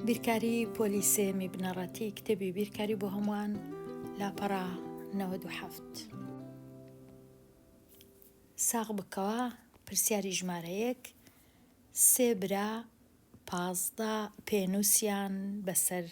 بیرکاری پۆلی سێیەمی بنەڕەتی کتێبی بیرکاری بۆ هەمووان لاپەڕە 97 ساغ بکەوە پرسیاری ژمارە یەک سێ برا 15 پێنووسیان بەسەر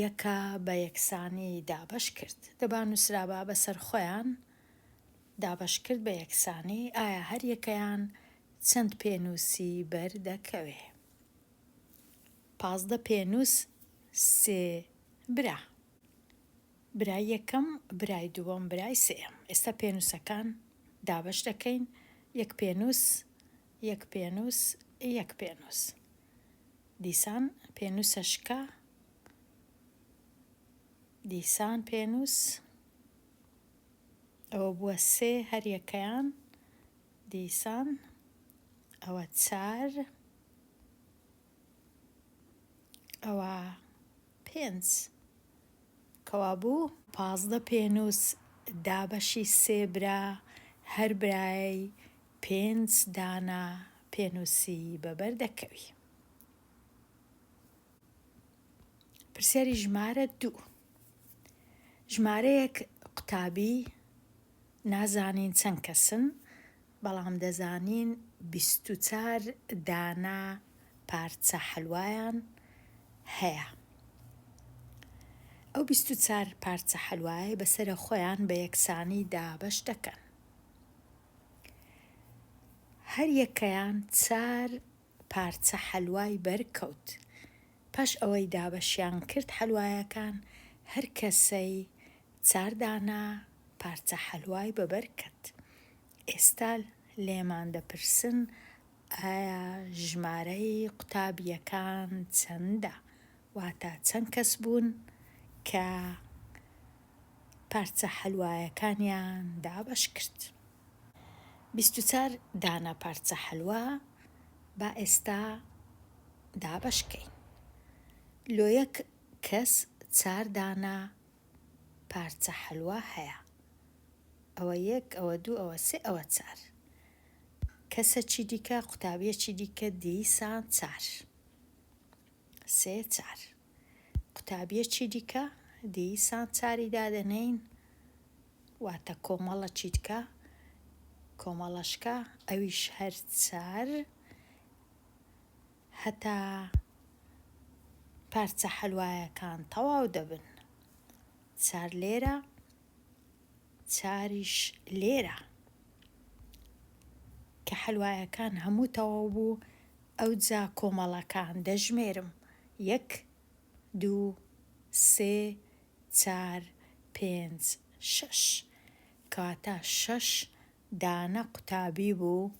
یەکە بە یەکسانی دابەش کرد دەبا نووسرابا بەسەر خۆیان دابەش کرد بە یەکسانی ئایا هەر یەکەیان چەند پێنووسی بەر دەکەوێ؟ 15 پێنووس سێ برا. برای یەکەم، برای دووەم، برای سێیەم. ئێستا پێنووسەکان دابەش دەکەین، یەک پێنووس، یەک پێنووس، یەک پێنووس. دیسان پێنووسە شکا، دیسان پێنووس. ئەوە بووە سێ هەر یەکەیان. دیسان ئەوە چار، ئەوە پێنج. کەوابوو 15 پێنووس دابەشی سێ برا، هەر برایەی پێنج دانە پێنووسی بەبەر دەکەوی. پرسیاری ژمارە دوو. ژمارەیەک قوتابی نازانین چەند کەسن، بەڵام دەزانین 24 دانە پارچە حەلوایان هەیە. ئەو 24 پارچە حەلوایەی بەسەرە خۆیان بە یەکسانی دابەش دەکەن. هەر یەکەیان چار پارچە حەلوای بەر کەوت. پاش ئەوەی دابەشیان کرد حەلوایەکان، هەر کەسەی چار دانە پارچە حەلوای بە بەر کەت. ئێستا لێمان دەپرسن ئایا ژمارەی قوتابییەکان چەندە؟ واتە چەند کەس بوون کە پارچە حەلوایەکانیان دابەش کرد؟ 24 دانە پارچە حەلوا با ئێستا دابەش کەین. لۆ یەک کەس چار دانە پارچە حەلوا هەیە. ئەوە یەک، ئەوە دوو، ئەوە سێ، ئەوە چار. کەسەکی دیکە، قوتابیەکی دیکە دیسان چار. سێ چار. قوتابیەکی دیکە دیسان چاری دادەنێین واتە کۆمەڵەکی دیکە کۆمەڵەشکە ئەویش هەر چار هەتا پارچە حەلوایەکان تەواو دەبن. چار لێرە چاریش لێرە. کە حەلوایەکان هەموو تەواو بوو ئەوجا کۆمەڵەکان دەژمێرم، یەک، دوو، سێ، چار، پێنج، شەش. کەواتە شەش دانە قوتابی بوو،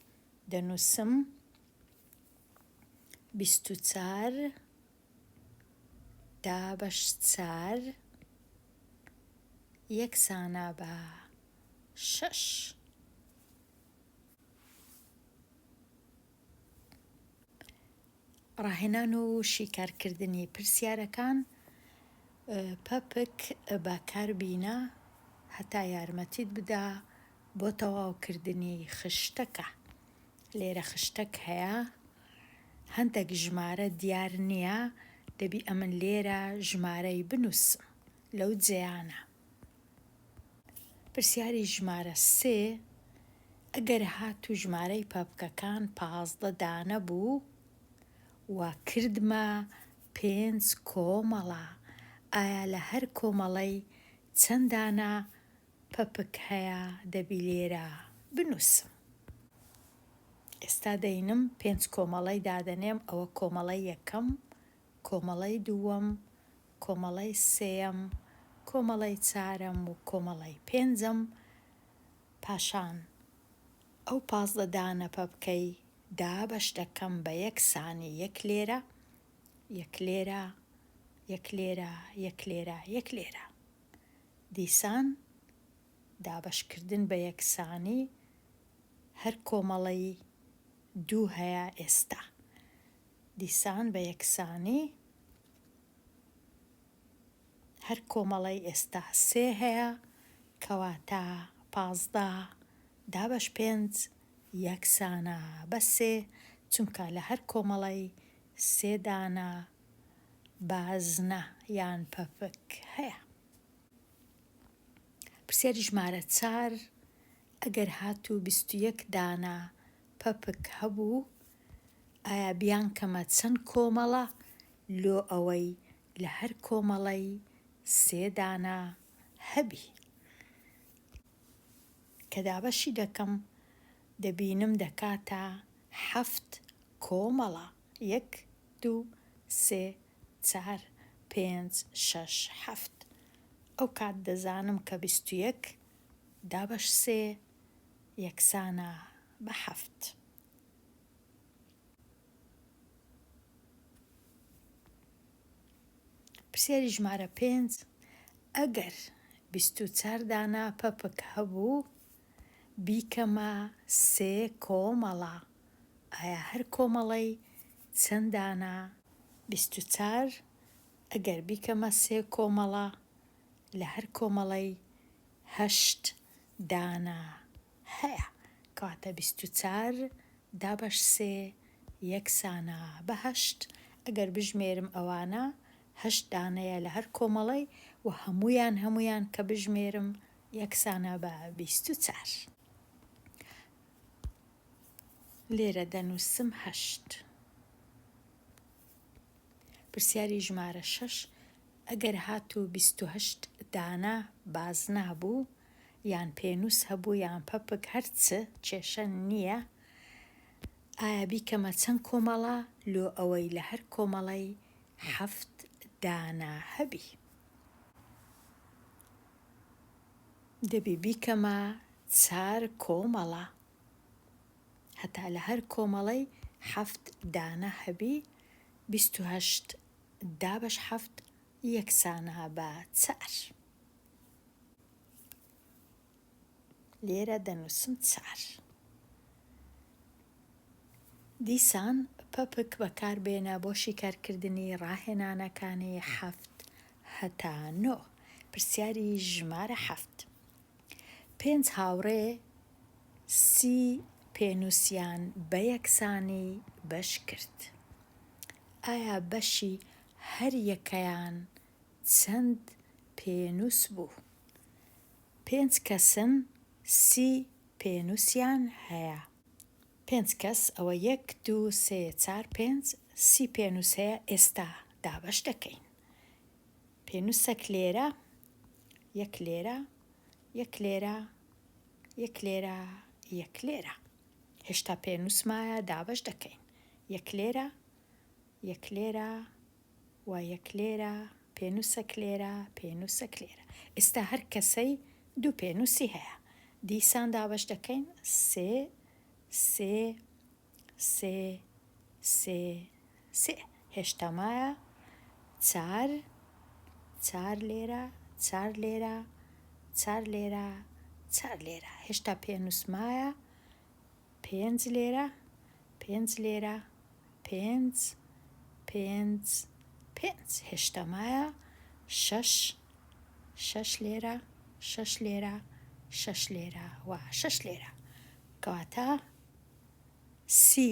دەنووسم 24 دابەش چار یەکسانە بە شەش. ڕاهێنان و شیکارکردنی پرسیارەکان، پەپک بەکاربینە هەتا یارمەتیت بدا بۆ تەواوکردنی خشتەکە. لێرە خشتەک هەیە هەندەک ژمارە دیار نییە دەبی ئەمن لێرە ژمارەی بنووسم لەو جێیانە. پرسیاری ژمارە سێ، ئەگەر هاتوو ژمارەی پەپکەکان 15 دانە بوو و کردمە پێنج کۆمەڵە، ئایا لە هەر کۆمەڵەی چەند دانە پەپک هەیە دەبی لێرە بنووسم؟ ئێستا دەینم پێنج کۆمەڵەی دادەنێم ئەوە کۆمەڵەی یەکەم، کۆمەڵەی دووەم، کۆمەڵەی سێیەم، کۆمەڵەی چارەم و کۆمەڵەی پێنجەم، پاشان ئەو 15 دانە پەپکەی دابەش دەکەم بە یەکسانی یەک لێرە، یەک لێرە، یەک لێرە، یەک لێرە، یەک لێرە. دیسان دابەشکردن بە یەکسانی هەر کۆمەڵەی دوو هەیە ئێستا. دیسان بە یەکسانی هەر کۆمەڵەی ئێستا سێ هەیە کەواتە 15 دابەش پێنج یەکسانە بە سێ. چونکە لە هەر کۆمەڵەی سێ دانە بازنە یان پەپک هەیە. پرسیاری ژمارە چار، ئەگەر هاتوو 21 دانە پەپک هەبوو، ئایا بیانکەمە چەند کۆمەڵە لۆ ئەوەی لە هەر کۆمەڵەی سێ دانە هەبی؟ کە دابەشی دەکەم دەبینم دەکاتە حەفت کۆمەڵە، یەک، دوو، سێ، چار، پێنج، شەش، حەفت. ئەو کات دەزانم کە 21 دابەش سێ یەکسانە بە حەفت. پرسیاری ژمارە پێنج، ئەگەر 24 دانە پەپک هەبوو، بیکەمە سێ کۆمەڵە، ئایا هەر کۆمەڵەی چەند دانە؟ 24 ئەگەر بیکەمە سێ کۆمەڵە، لە هەر کۆمەڵەی هەشت دانە هەیە، کەواتە 24 دابەش سێ یەکسانە بە هەشت، ئەگەر بژمێرم ئەوانە هەشت دانەیە لە هەر کۆمەڵەی و هەموویان هەموویان کە بژمێرم یەکسانە بە 24. لێرە دەنووسم هەشت. پرسیاری ژمارە شەش، ئەگەر هاتوو 28 دانە بازنە هەبوو یان پێنووس هەبوو یان پەپک هەر چ کێشە نییە، ئایا بیکەمە چەند کۆمەڵە لۆ ئەوەی لە هەر کۆمەڵەی حەفت دانە هەبی؟ دەبی بیکەمە چار کۆمەڵە هەتا لە هەر کۆمەڵەی حەفت دانە هەبی، 28 دابەش حەفت یەکسانە بە چار. لێرە دەنووسم چار. دیسان پەپک بەکاربێنە بۆ شیکارکردنی ڕاهێنانەکانی حەفت هەتا نۆ. پرسیاری ژمارە حەفت. پێنج هاوڕێ سی پێنووسیان بە یەکسانی بەش کرد. ئایا بەشی هەر یەکەیان چەند پێنووس بوو؟ پێنج کەسن سی پێنووسیان هەیە. پێنج کەس ئەوە یەک دوو سێ چار پێنج سی پێنووس هەیە ئێستا دابەش دەکەین. پێنووسەک لێرە، یەک لێرە، یەک لێرە، یەک لێرە، یەک لێرە. هێشتا پێنووس مایە دابەش دەکەین. یەک لێرە، یەک لێرە و یەک لێرە، پێنووسەک لێرە، پێنووسەک لێرە. ئێستا هەر کەسەی دوو پێنووسی هەیە. دیسان دابەش دەکەین سێ، سێ، سێ، سێ، سێ. هێشتا مایە چار، چار لێرە، چار لێرە، چار لێرە، چار لێرە. هێشتا پێنووس مایە پێنج لێرە، پێنج لێرە، پێنج، پێنج، پێنج. هێشتا مایە شەش، شەش لێرە، شەش لێرە، شەش لێرە و شەش لێرە. کەواتە سی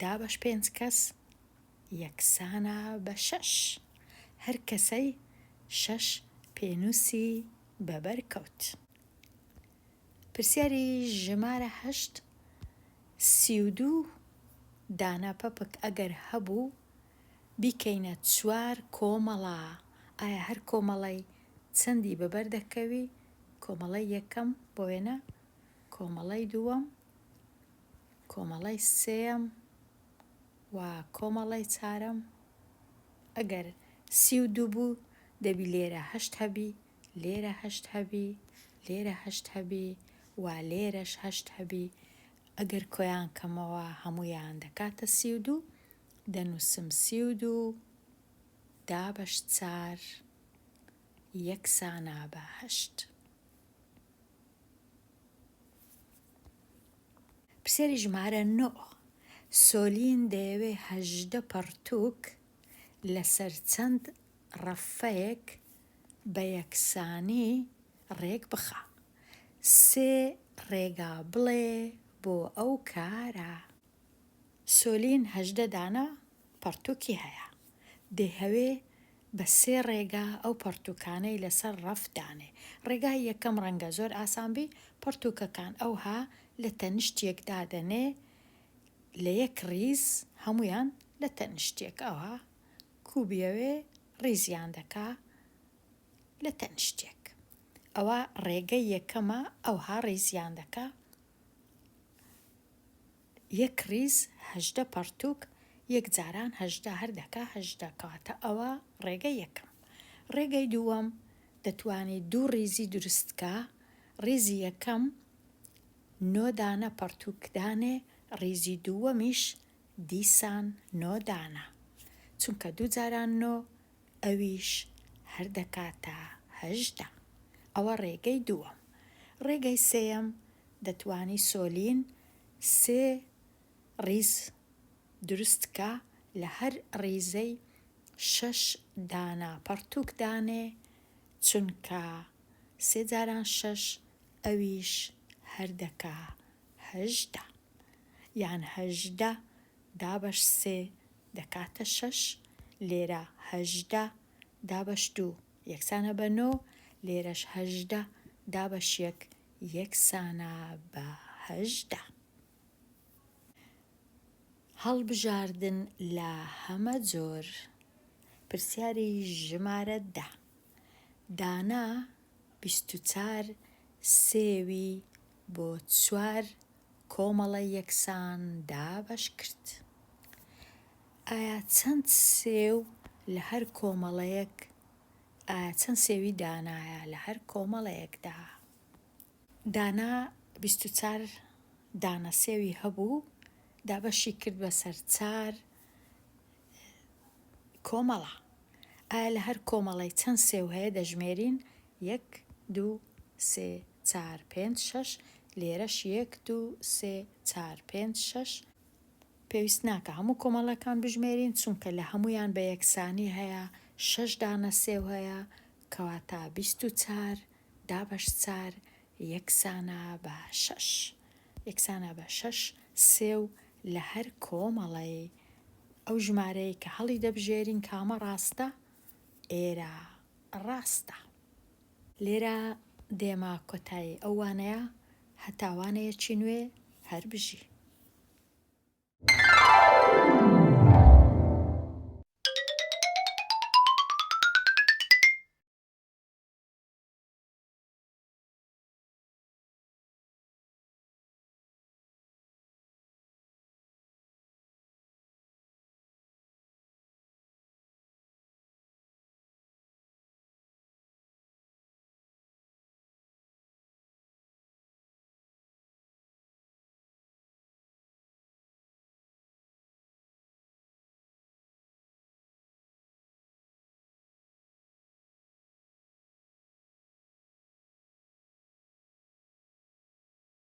دابەش پێنج کەس یەکسانە بە شەش. هەر کەسەی شەش پێنووسی بەبەر کەوت. پرسیاری ژمارە هەشت، 32 دانە پەپک ئەگەر هەبوو بیکەینە چوار کۆمەڵە، ئایا هەر کۆمەڵەی چەندی بەبەر دەکەوی؟ کۆمەڵەی یەکەم بۆ وێنە، کۆمەڵەی دووەم، کۆمەڵەی سێیەم و کۆمەڵەی چارەم. ئەگەر 32 بوو دەبی لێرە هەشت هەبی، لێرە هەشت هەبی، لێرە هەشت هەبی و لێرەش هەشت هەبی. ئەگەر کۆیان کەمەوە هەموویان دەکاتە 32. دەنووسم 32 دابەش چار یەکسانە بە هەشت. پرسیاری ژمارە نۆ، سۆلین دەیەوێ 18 پەڕتووک لەسەر چەند ڕەفەیەک بە یەکسانی ڕێک بخا. سێ ڕێگا بڵێ بۆ ئەو کارە. سۆلین 18 دانە پەڕتووکی هەیە، دەیهەوێ بە سێ ڕێگا ئەو پەڕتووکانەی لەسەر ڕەف دانێ. ڕێگای یەکەم ڕەنگە زۆر ئاسان بی، پەڕتووکەکان ئەوها لە تەنشت یەک دادەنێ لە یەک ڕیز هەموویان لە تەنشت یەک ئەوها کوو بیەوێ ڕیزیان دەکا لە تەنشت یەک. ئەوە ڕێگەی یەکەمە ئەوها ڕیزیان دەکا. یەک ڕیز 18 پەڕتووک یەک جاران 18 هەر دەکا 18 کەواتە ئەوە ڕێگەی یەکەم. ڕێگەی دووەم دەتوانی دوو ڕیزی دروست کا ڕیزی یەکەم نۆ دانە پەڕتووک دانێ ڕیزی دووەمیش دیسان نۆ دانە چونکە دوو جاران نۆ ئەویش هەر دەکاتە 18 ئەوە ڕێگەی دووەم. ڕێگەی سێیەم دەتوانی سۆلین سێ ڕیز دروست کا لە هەر ڕیزەی شەش دانە پەڕتووک دانێ چونکە سێ جاران شەش ئەویش هەر دەکا 18 یان 18 دابەش سێ دەکاتە شەش لێرە 18 دابەش دوو یەکسانە بە نۆ لێرەش 18 دابەش یەک یەکسانە بە 18. هەڵبژاردن لە هەمە جۆر پرسیاری ژمارە دە دانا 24 سێوی بۆ چوار کۆمەڵە یەکسان دابەش کرد. ئایا چەند سێو لە هەر کۆمەڵەیەک ئایا چەند سێوی دانایە لە هەر کۆمەڵەیەکدا؟ دانا 24 دانە سێوی هەبوو دابەشی کرد بەسەر چار کۆمەڵە. ئایا لە هەر کۆمەڵەی چەند سێو هەیە دەژمێرین؟ یەک، دوو، سێ، چار، پێنج، شەش، لێرەش یەک، دوو، سێ، چار، پێنج، شەش. پێویست ناکا هەموو کۆمەڵەکان بژمێرین چونکە لە هەموویان بە یەکسانی هەیە شەش دانە سێو هەیە کەواتە 24 دابەش چار یەکسانە بە شەش یەکسانە بە شەش سێو لە هەر کۆمەڵەی ئەو ژمارەیە کە هەڵی دەبژێرین کامە ڕاستە؟ ئێرە ڕاستە. لێرە دێمە کۆتایی ئەو وانەیە هەتا وانەیەکی نوێ هەر بژی.